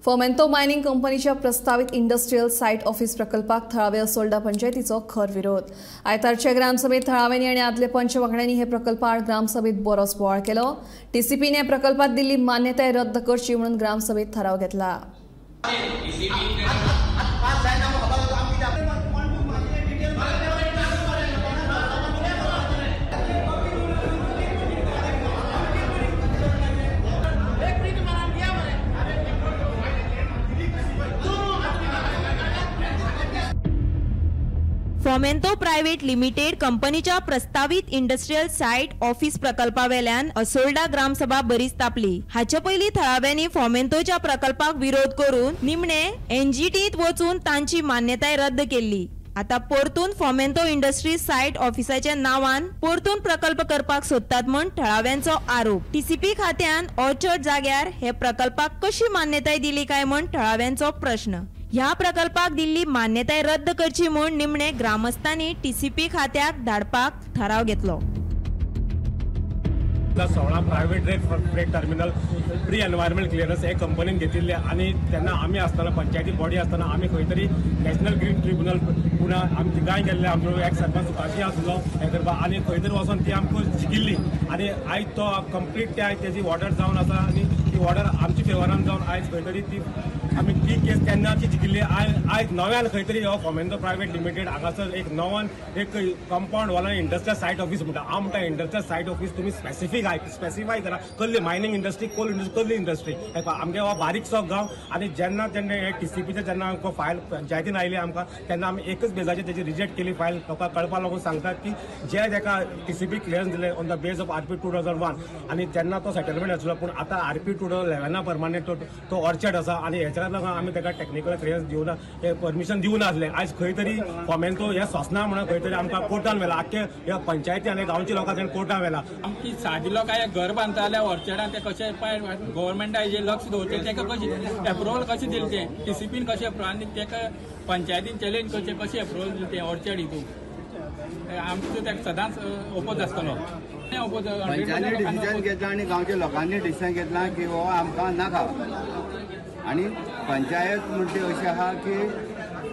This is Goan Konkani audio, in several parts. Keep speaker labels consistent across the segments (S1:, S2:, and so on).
S1: फोमेंतो मायनिंग कंपनीच्या प्रस्तावित इंडस्ट्रियल सायट ऑफिस प्रकल्पाक थळावे असोल्डा पंचायतीचो खर विरोध। आयतारच्या ग्रामसभेत थळाव्यांनी आनी आदले पंच वांगड्यांनी हे प्रकल्पाआड ग्रामसभेत बरोच बोवाळ केलो। टीसीपीने ह्या प्रकल्पात दिल्ली मान्यताय रद्द करची म्हणून ग्रामसभेत ठराव घेतला।
S2: फोमेंतो प्रायव्हेट लिमिटेड कंपनीच्या प्रस्तावित इंडस्ट्रियल सायट ऑफिस प्रकल्पावेल्यान असोल्डा ग्रामसभा बरीच तापली। हाचे पयलीं थळाव्यांनी फोमेंतोच्या प्रकल्पाक विरोध करून निमणे एनजीटीत वचून तांची मान्यताय रद्द केल्ली। आता परतून फोमेंतो इंडस्ट्री सायट ऑफिसाच्या नावान परतून प्रकल्प करपाक सोदतात म्हूण थळाव्यांचो आरोप। टीसीपी खात्यान ऑर्चर्ड जाग्यार हे प्रकल्पाक कशी मान्यताय दिली काय म्हूण थळाव्यांचो प्रश्न। ह्या प्रकल्पाक दिल्ली मान्यताय रद्द करची म्हूण निमणे ग्रामस्थांनी टीसीपी खात्याक धाडपाक ठराव घेतलो।
S3: 16 private freight terminal pre environment clearance हे कंपनीन घेतिल्ले आनी तेन्ना आमी आसतना पंचायती बॉडी आसतना आमी खंय तरी नॅशनल ग्रीन ट्रिब्युनल पुणा आमी थिंगाय गेल्ले। आमचो एक्स सरपंच सुखाशी आसलो हें करपाक आनी खंय तरी वचोन ती आमकां जिखिल्ली आनी आयज तो कंप्लीट ते आयज तेजी ऑर्डर जावन आसा आनी ती ऑर्डर आमची फेवरान जावन आयज खंय तरी ती आमी ती केस तेन्नाची जिखिल्ली। आयज नव्यान खंय तरी हो फोमेंतो प्रायव्हेट लिमिटेड हांगासर एक नवान एक कंपाउंड वाला इंडस्ट्रियल सायट ऑफिस म्हणटा। हांव म्हणटा इंडस्ट्रियल सायट ऑफिस तुमी स्पेसिफाय करा कसली मायनिंग इंडस्ट्री, कोल इंडस्ट्री, कसली इंडस्ट्री। आमगे हो बारीकसो गांव आनी जेन्ना तेन्ना हे टीसीपीचे जेन्ना आमकां फायल पंचायतीन आयली आमकां तेन्ना आमी एकच बेजाचेर तेजी रिजेक्ट केली फायल। लोकांक कळपा लागून सांगतात की जे तेका टीसीपी क्लियरन्स दिले on the base of RP 2001 आनी तेन्ना तो सेटलमेंट आसलो, पूण आतां आरपी 2011 प्रमाणे तो ऑर्चर्ड आसा आनी हेच्या लागून आमी तेका टेक्निकल क्लियरन्स दिवना, परमिशन दिवना आसले। आयज खंय तरी फोमेंतो हे सोंसना म्हणून खंय तरी आमकां कोर्टान व्हेला, आख्खे ह्या पंचायती आनी गांवच्या लोकांक कोर्टान व्हेला।
S4: आमची सादी लोकां घर बांदता जाल्यार ऑर्चर्डान ते कशें पळय गव्हर्मेंटा हेजेर लक्ष दवरचें, तेका कशें एप्रुवल कशें दिलें तें टीसीपीन कशें एप्रुवल आनी तेका पंचायतीन चॅलेंज करचें कशें एप्रुवल दिलें तें ऑर्चर्ड हितून आमचो तेका सदांच ओपोज आसतलो।
S5: पंचायतीन डिसिजन घेतला आनी गांवच्या लोकांनी डिसिजन घेतला की हो आमकां नाका आनी पंचायत म्हणटा अशें आहा की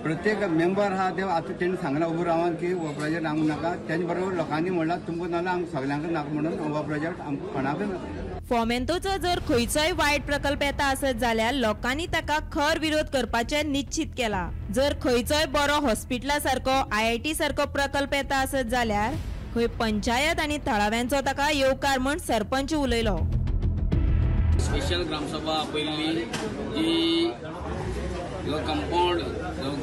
S5: प्रत्येक मेंबर आहा ते आतां तेणी सांगलां उबो रावन की हो प्रोजेक्ट आमकां नाका, तेजे बरोबर लोकांनी म्हणलां तुमकां नाल्यार आमकां सगल्यांक नाका म्हणून हो प्रोजेक्ट आमकां कोणाकूय नाका।
S2: फोमेंतोचो जर खंयचोय वायट प्रकल्प येता आसत जाल्यार लोकांनी ताका खर विरोध करपाचें निश्चित केला। जर खंयचोय बरो हॉस्पिटला सारको आयआयटी सारको प्रकल्प येता आसत जाल्यार खंय पंचायत आनी थळाव्यांचो ताका येवकार म्हूण सरपंच उलयलो।
S6: स्पेशल ग्रामसभा आपयल्ली जी compound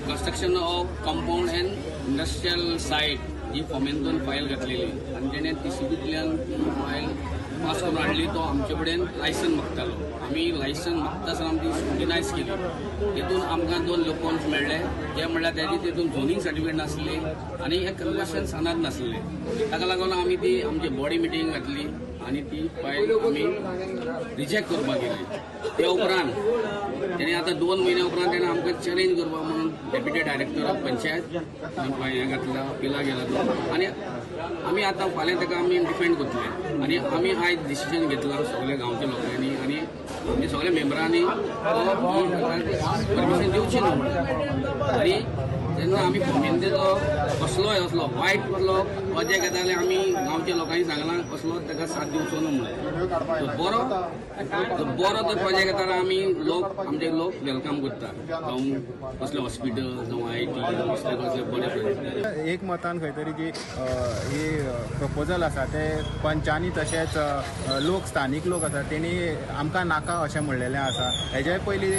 S6: construction of compound and industrial site ही फोमेंतोन फायल घातलेली आनी तेणें टीसीपींतल्यान ती फायल पास करून हाडली। तो आमचे कडेन लायसन मागतालो, आमी लायसन मागता आसतना आमी ती स्क्रुटिनायज केली। तितून आमकां 2 लोकोन्स मेळ्ळे, जे म्हणल्यार तेजी तितून झोनींग सर्टिफिकेट नासली आनी हे कन्वर्शन सनात नासले। ताका लागून आमी ती आमची बॉडी मिटींग घातली आनी ती फायल आमी रिजेक्ट करपाक गेली। त्या उपरांत तेणें आतां 2 म्हयन्या उपरांत तेणें आमकां चॅलेंज करपाक म्हणून डेप्युटी डायरेक्टर ऑफ पंचायत हें घातला अपिला गेला तो आनी आमी आतां फाल्यां ताका आमी डिफेंड करतले आनी आमी आयज डिसिजन घेतला सगल्या गांवच्या लोकांनी आनी आमच्या सगल्या मेंबरांनी परमिशन दिवची न्हू म्हणून। आनी जेन्ना आमी फोमेंतेचो कसलोय असलो वायट कसलो प्रोजेक्ट येता जाल्यार आमी गांवच्या लोकांनी सांगलां कसलो ताका साथ दिवचो न्हू म्हणून। तो बरो तो प्रोजेक्ट येता जाल्यार आमी लोक आमचे लोक welcome करता, जावं कसलें हॉस्पिटल जावं आयआयटी कसले कसले बरे प्रोजेक्ट।
S7: एक मतान खंय तरी जी ही प्रपोजल आसा ते पंचांनी तशेंच लोक स्थानीक लोक आसा तेणी आमकां नाका अशें म्हणलेलें आसा। हेजे पयलीं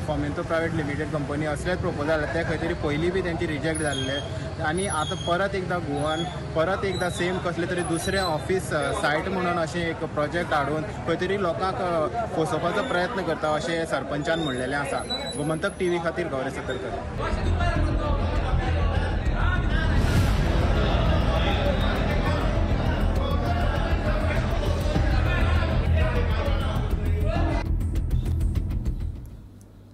S7: फोमेंतो प्रायव्हेट लिमिटेड कंपनी असलेच प्रपोजल ते खंय तरी पयलीं बी तेंची रिजेक्ट जाल्ले आनी आतां परत एकदां गोवान परत एकदां सेम कसले तरी दुसरें ऑफिस सायट म्हणून अशें एक प्रोजेक्ट हाडून खंय तरी लोकांक फसोवपाचो प्रयत्न करता अशें सरपंचान म्हणलेलें आसा। गोमंतक टीव्ही खातीर गौरी सतरकर।